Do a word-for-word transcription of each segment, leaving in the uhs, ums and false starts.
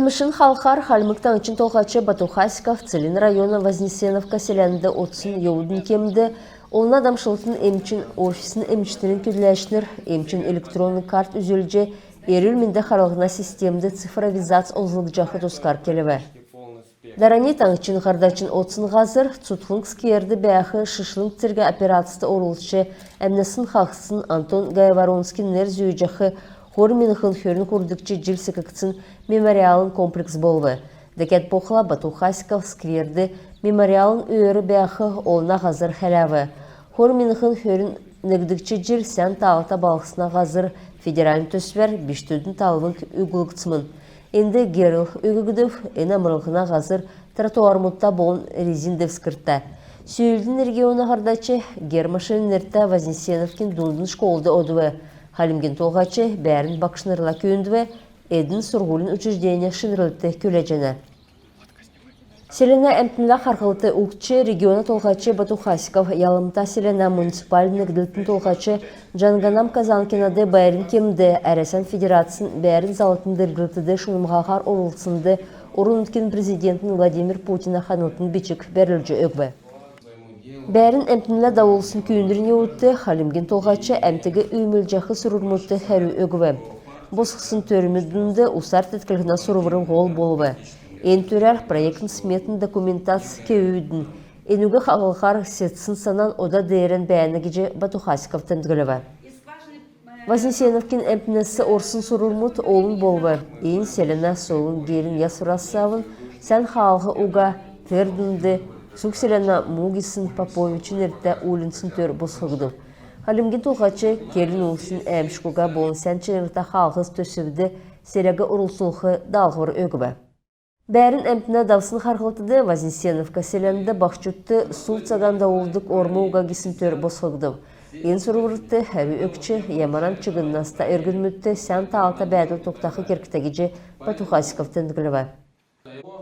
Әмшин халхар Хальмг Таңһчин Толһач Бату Хасиков Целинн района Вознесеновка селәнд одсн йовудын кемд олна дамшлтын эмчин офисин эмчнрин көдләчнр эмчин электронн карт үзүлҗ, эрүл-менд харлһна системд цифровизац олзлгдҗах тускар келв. Дарани таңһчин һардачин одсн һазр Цутхлң скверд бәәх шишлң цергә операцд орлцҗ әмнәсн хаһцсн Антон Гайворонскин нер зүүҗәх хойр миңһн хөрн һурвдгч җил секгдсн мемориальн комплекс болв. Дәкәд болхла Бату Хасиков скверд мемориальн өөр бәәх олна һазр хәләв. Хойр миңһн хөрн негдгч җил сән таалта балһсна һазр федеральн төсвәр бичкдүдин талвң үүлдгдсмн. Энд герл өггдв. Эн амрлһна һазр тротуармудта болн резин девскртә. Сүүлднь региона һардач Гермашин нертә Вознесеновкин дундын школд одв. Хальмгин Толһач бәәрн багшнрла күүндв, эдн сурһулин учреждения шинрлтд күләҗәнә. Селәнә әмтнлә харһлт угтҗ региона Толһач Бату Хасиков Ялмта селәнә муниципальн негдлтин толһач Җанганам Казанкинад байрин кемд Әрәсән Федерацин бәәрн заллтын делгрлтд шунмһаһар орлцснд орн-нутгин Президентин Владимир Путина ханлтын бичг бәрүлҗ өгв. Бәәрн әмтнлә давулсн күүндврин йовудт Хальмгин Толһач әмтиг үүмүлҗәх сурврмудт хәрү өгв. Босхсн төрмүд дунд усар тетклһнә сурвр һол болв. Эн төрәр проектн-сметн документац кевүвидн. Энүг халххар седсн санан ода деерән бәәнә гиҗ Бату Хасиков темдглв. Вознесеновкин әмтнәс орсн сурврмуд олн болв. Эн селәнә сойлын герин ясврас авн сән хаалһ уга, тер дунд цуг селәнә му гисн Попович нертә уульнцин төр босхгдв. Хальмгин Толһач келн улсин әәмшг уга болн сән чинртә хаалһс төсвд селәг орлцулх даалһвр өгв. Бәәрн әмтнә давсн харһлтд Вознесеновка селәнд баһчудт сул цаган давулдг орм уга гисн төр босхгдв. Эн сурврт хәрү өгч, ямаран чигн наста иргнмүдт сән таалта бәәдл тогтах кергтә гиҗ Бату Хасиков темдглв.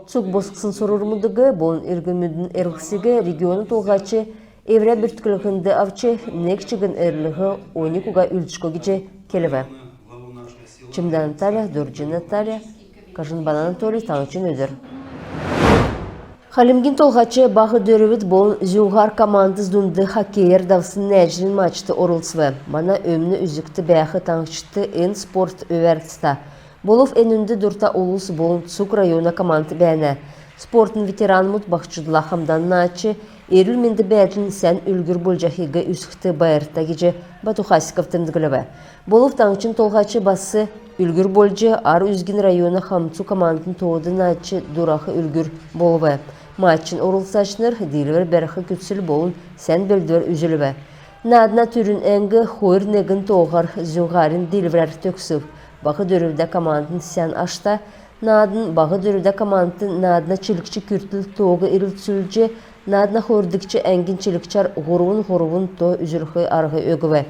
Цуг босхсн сурврмудыг болн иргнмүдин эрлһсиг региона Толһач эврә бүртклһнд авч, нег чигн эрлһ оньг уга үлдшго гиҗ келв. Чимдә Наталья, Дорҗин Наталья, Кажнбан Анатолий, Таңһчин өдр. Хальмгин Толһач баһ дөрвд болн зүүн һар командс дунд хоккейәр давсн нәәҗнрин матчд орлцв. Мана өмн үзгт бәәх таңһчд эн спорт өвәрцтә. Болв энүнд дурта улс болн цуг района команд бәәнә. Спортын ветеранмуд баһчудла хамдан наадҗ, эрүл-менд бәәдлин сән үлгүр болҗахиг үзхд байрта гиҗ Бату Хасиков темдглв. Болв таңһчин Толһач бас үлгүр болҗ, ар үзгин района хамцу командын тоод наадҗ дурах үлгүр болв. Матчин орлцачнр диилвр бәрх күцл болн сән белдвр үзүлв. Наадна түрүн әңг хойр негн тооһар зүүн һарин диилврәр төгсв. Баһ дөрвдә командын сән ашта. Наадн баһ дөрвдә командын наадна чилгч күртл тоог ирлцүлҗ, наадна хойрдгч әңгин чилгчәр һурвн-һурвн то үзүлх арһ өгв.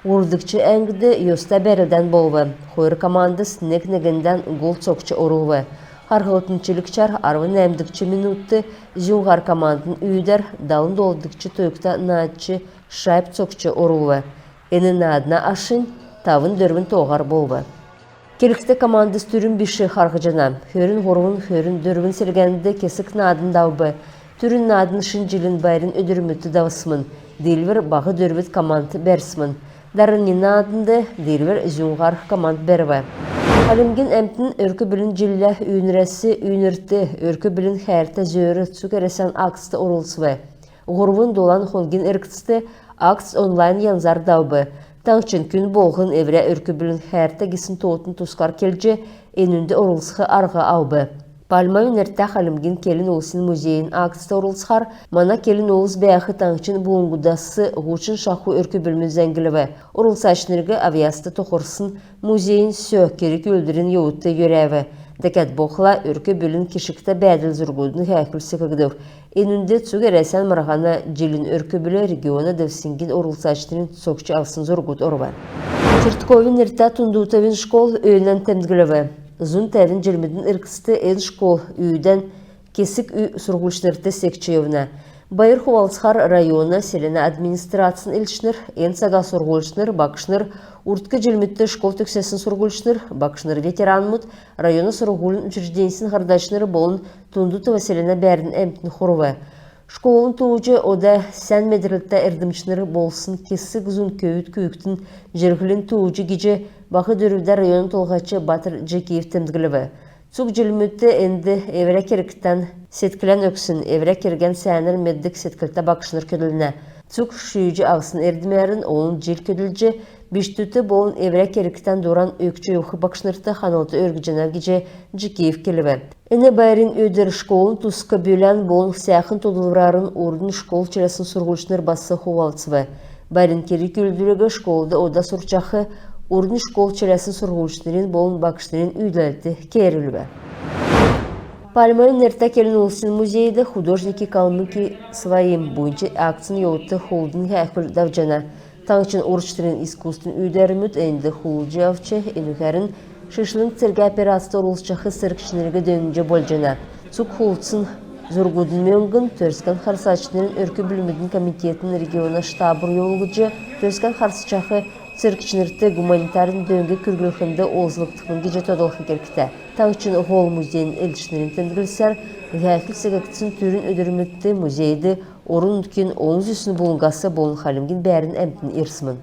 Һурвдгч әңгд йоста бәрлдән болв. Хойр командс нег-негндән гол цокҗ орулв. Харһлтын чилгчәр арвн нәәмдгч минутд зүүн һар командын үүдәр далн долдгч тойгта наадҗ шайб цокҗ орулв. Эн наадна ашнь тавн-дөрвн тооһар болв. Килгтә командс түрүн биш харһҗана. Хөрн һурвн, хөрн дөрвн селгәнд кесг наадн давв. Түрүн наадн шин җилин байрин өдрмүдт давсмн. Диилвр баһ дөрвд команд бәрсмн. Дарани нааднд диилвр зүүн һар команд бәрв. Хальмгин әмтн өрк-бүлин җиллә үйнрәс үйнрт өрк-бүлин хәәртә зөөр цуг Әрәсән акцд орлцв. Һурвн-долан хонгин эргцд акц онлайн янзар давв. Таңһчин күн болһн эврә өрк-бүлин хәәртә гисн тоотын тускар келҗ, энүнд орлцх арһ авв. Пальмовин нертә Хальмгин келн улсин музейин акцд орлцхар мана келн улс бәәх таңһчин булңгудас һучн шаху өрк-бүлмүд зәңглв. Орлцачнриг авъяст тохрсн музейин сө керг-үүлдврин йовудт йөрәв. Дәкәд болхла өрк-бүлин кишгтә бәәдл зургудын һәәхүл секгдв. Энүнд цуг Әрәсән марһана «Җилин өрк-бүл» региона девсңгин орлцачнрин цокҗ авсн зургуд орв. Чертковин нертә Тундутовин школ өөнән темдглв. Зун тәвн җилмүдин эргцд эн школ үүдән кесг үй сурһульчнрт секҗ йовна. Байр хувалцхар района, селәнә администрацин элчнр, эн цага сурһульчнр, багшнр, Урдк җилмүдт школ төгсәсн сурһульчнр, багшнр-ветеранмуд, района сурһулин учрежденьсин һардачнр болн Тундутово селәнә бәәрн әмтн хурв. Школын тууҗ ода сән медрлтә эрдмчнр болсн кесг зун көвүд күүкдин җирһлин тууҗ гиҗ Баһ Дөрвдә района толһач Батр Джикиев темдглв. Цуг җилмүдт энд эврә кергтән седклән өгсн, эврә кергән сәәнәр меддг седклтә багшнр көдлнә. Цуг шүүҗ авсн эрдмәрн олн җил көдлҗ, бичкдүдт болн эврә кергтән дуран өгч йовх багшнрт ханлт өргҗәнәв гиҗ Джикиев келв. Эн байрин өдр школын туск бүлән болн сәәхн тодлврарн урднь школ чиләсн сурһульчнр бас хувалцв. Байрин керг-үүлдвриг школд ода сурчах урднь школ чиләсн сурһульчнрин болн багшнрин үүдәлтд кеерүлв. Пальмовин нертә келн улсин музейд «Художники Калмыкии своим» буйнч акцин йовудт хулдн һәәхүл давҗана. Таңһчин урчтрин искусствин үүдәврмүд энд хулдҗ авч, энүгәрн шишлң цергә операцд орлцҗах цергчнриг дөңнҗ болҗана. Цуг хулдсн зургудын мөңгн Төрскән харсачнрин өрк-бүлмүдин комитетин региона штабур йовулгдҗ, Төрскән харсҗах цергчнрт гуманитарн дөң күрглһнд олзлгдхмн гиҗ тодлх кергтә. Таңһчин һол музейин элчнрин темдглсәр, һәәхүл секгдсн түрүн өдрмүдт музейд орн-нутгин олн зүсн булңгас болн Хальмгин бәәрн әмтн ирсмн.